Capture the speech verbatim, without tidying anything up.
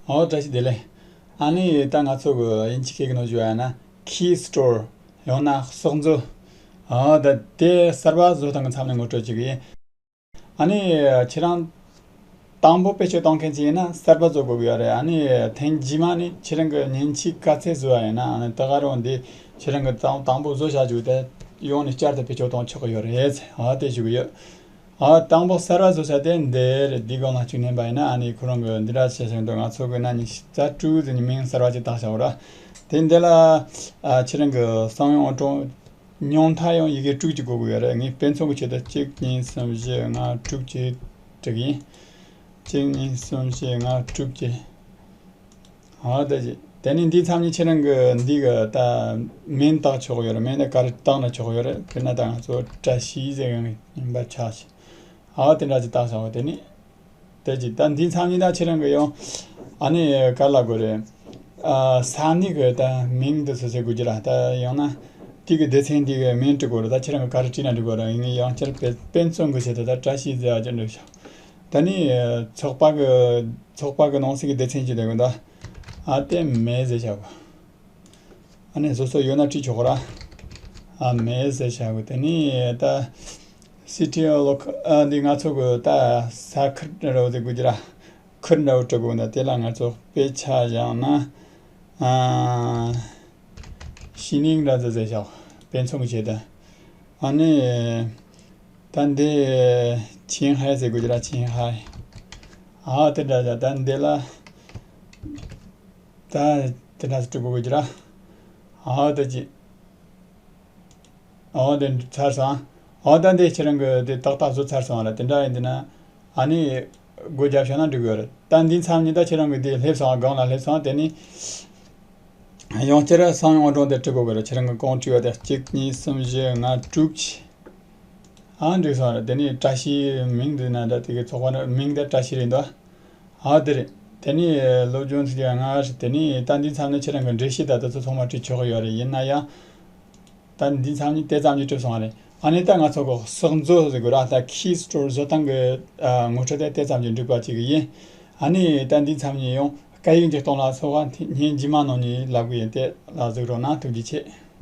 ཨོ་བཀྲ་ཤིས་བདེ་ལེགས། ཨ་ནི་ད་ང་ཚོ་གི་དབྱིན་ཇི་སྐད་ཀྱི་ནང་ཞུ་བ་ཡིན་ན་ཁི་སི་ཊོར། ཡང་ན་གསོག་མཛོད། ཨོ་ད་དེ་གསར་པ་བཟོ་སྟངས་ཀྱི་མཚམས་ནས་ངོ་སྤྲོད་ཅིག་ཡིན། ཨ་ནི་ཁྱེད་རང་དང་པོ་བེད་སྤྱོད་གཏོང་མཁན་ཅིག་ཡིན་ན་གསར་པ་བཟོ་དགོས་ཀྱི་ཡོད་རེད། ཨ་ནི་ཐེངས་རྗེས་མ་ནི་ཁྱེད་རང་གི་མཉེན་ཆས་ག་ཚད་བཟོ་བ་ཡིན་ན། ཨ་ནི་ད་ག་རང་འདི་ཁྱེད་རང་གི་དང་དང་པོ་བཟོ་བྱ་རྒྱུ་དེ་ཡང་ནས་བསྐྱར་དུ་བེད་སྤྱོད་གཏོང་ཆོག་གི་ཡོད་རེད། ཨ་དེ་ཞུ་གི་ཡོད། ཨ་དང་པོ་གསར་པ་བཟོ་བྱ་དེ་འདི་རེད། འདི་སྒང་ལ་གཅིག་མནན་པ་ཡིན་ན། ཨ་ནི་ཁོ་རང་གི་འདི་འདྲ་བྱས་བཞག་འདུག་ང་ཚོ་གི་ན་ནི་ད་ཀྲུའུ་ཟེར་ནས་མིང་གསར་པ་ཅིག་བཏགས་བཞག་ར། དེ་འདི་ལ་ཨ་ཁྱེད་རང་གི་གསང་བའི་ཨང་གྲངས་ཉུང་མཐའ་ཡང་ཡི་གེ་དྲུག་ཅིག་དགོས་ཀྱི་ཡོད་རེད། ངས་དཔེ་མཚོན་གྱི་ཆེད་དུ་གཅིག་གཉིས་གསུམ་བཞི་ལྔ་དྲུག་ཅིག་བྲིས་ཡིན། གཅིག་གཉིས་གསུམ་བཞི་ལྔ་དྲུག་ཅིག་ཨ་ད་ཅི། དེ་ནས་འདིའི་མཚམས་ནས་ཁྱེད་རང་གི་འདི་གི་ད་མིང་བཏགས་ཆོག་ཡོད་རེད། མིང་དེ་ག་རེ་བཏགས་ན་ཆོག་ཡོད་རེད། དཔེར་ན་ད་ང་ཚོ་བཀྲ་ཤིས་ཟེར་གི་ཡིན་པ་ཆགས་ཤིག་ཨ་དེ་འདྲ་ཅིག་བཏགས་བཞག་དེ་ནས་དེ་ཅི་ད་འདིའི་མཚམས་ནས་ད་ཁྱེད་རང་གི་ཡང་ཨ་ནི་ག་ལ་དགོས་རེད། ཨ་ས་གནས་གི་ད་མིང་དེ་ཚོ་ཟེར་དགོས་ཀྱི་ར། ད་ཡང་ན་དེ་གི་སྡེ་ཚན་དེ་གི་མིང་འབྲི་དགོས་རེད། ད་ཁྱེད་རང་གི་ག་རེ་བྲིས་ན་འགྲིག་གི་རེད། ངས་ཡང་བསྐྱར་དཔེ་དཔེ་མཚོན་གྱི་ཆེད་དུ་ད་བཀྲ་ཤིས་ཟེར་བ་ཅིག་འབྲི་བཞག་ད་ནི་ཚོགས་པ་གི་ཚོགས་པ་གི་ནང་གསེས་ཀྱི་སྡེ་ཚན་གྱི་དེ་གི་ད་ཨ་དེ་མེད་ཟེར་བྱ་གོ་ཨ་ནི་བཟོ་སྲོལ་ཡོད་ན་བྲིས་ཆོག་གོ་ར། ཨ་མེད་ཟེར་བྱ་གོ་དེ་ནི་ད་སི་ཊི་ཨོ་ལོ་ཨ་འདི་ང་ཚོ་གི་ད་ས་ཁུལ་འདྲ་བོ་དེ་དགོས་ཀྱི་ར། ཁུལ་འདྲ་བོ་འབྲི་དགོས་ན་དེ་ལ་ང་ཚོ་དཔེ་ཆ་བཞག་ན་ཨ་ཞི་ནིང་འདྲ་ཟེར་ཟེར་བྱ་གོ་དཔེ་མཚོན་གྱི་ཆེད་དུ། ཨ་ནི། ད་འདི་ཆིང་ཧའེ་ཟེར་དགོས་ཀྱི་ར། ཆིང་ཧའེ། ཨ་དེ་འདྲ་ད་འདི་ལ་ད་དེ་འདྲ་ཟེར་དགོས་ཀྱི་ར། ཨ་ད་ཅི། ཨ་དེ་ཚར་སོང་། ཨ་ད་འདི་ཁྱེད་རང་གི་དེ་ཏག་ཏག་བཟོ་ཚར་སོང་ར། དེ་འདྲ་ཡིན་དེ་ན་ཨ་ནི་སྒོ་རྒྱབ་བྱས་ན་འགྲིག་གི་རེད། ད་འདི་མཚམས་ནས་ད་ཁྱེད་རང་གི་དེ་སླེབས་སོང་། སྒང་ལ་སླེབས་སོང་། དེ་ནི། ཡང་བསྐྱར་གསང་བའི་ཨང་གྲངས་དེ་འབྲི་དགོས་ཀྱི་རེད། ཁྱེད་རང་གི་གང་བྲིས་པ་དེ་གཅིག་གཉིས་གསུམ་བཞི་ལྔ་དྲུག་ཅིག་ཨ་འགྲིག་སོང་རེད། དེ་ནས་བཀྲ་ཤིས་མིང་འདི་ན་ད་དེ་གི་ཚོགས་པ་ནི་མིང་དེ་བཀྲ་ཤིས་རེད་འདུག་ཨ་དེ་རེད། དེ་ནས་སློབ་སྦྱོང་ཚིག་ཡང་ང་རེད། དེ་ནས་ད་འདི་མཚམས་ནས་ཁྱེད་རང་གི་འགྲེལ་བཤད་ད་དེ་ཚོ་ཚང་མ་བྲིས་ཆོག་གི་ཡོད་རེད། ཡིན་ན་ཡང་ད་འདི་མཚམས་ནས་དེ་ཙམ་གྱིས་གྲུབ་སོང་བ་རེད། ཨ་ནི་ད་ང་ཚོ་གི་གསོག་མཛོད་ཟེར་དགོས་ར། ད་ཁི་སི་ཊོར་བཟོ་སྟངས་ཀྱི་ཨ་ངོ་སྤྲོད་དེ་དེ་ཙམ་གྱིས་འགྲིག་པ་ཅིག་ཡིན། ཨ་ནི་ད་འདི་མཚམས་ནས་ཡང་སྐད་ཡིག་འབྲི་སྟངས་ལ་སོགས་པ་ཉིན་རྗེས་མ་ནང་ནས་ལབ་གི་ཡིན། དེ་ལ་གཟིགས་རོགས་གནང་། ཐུགས་རྗེ་ཆེ།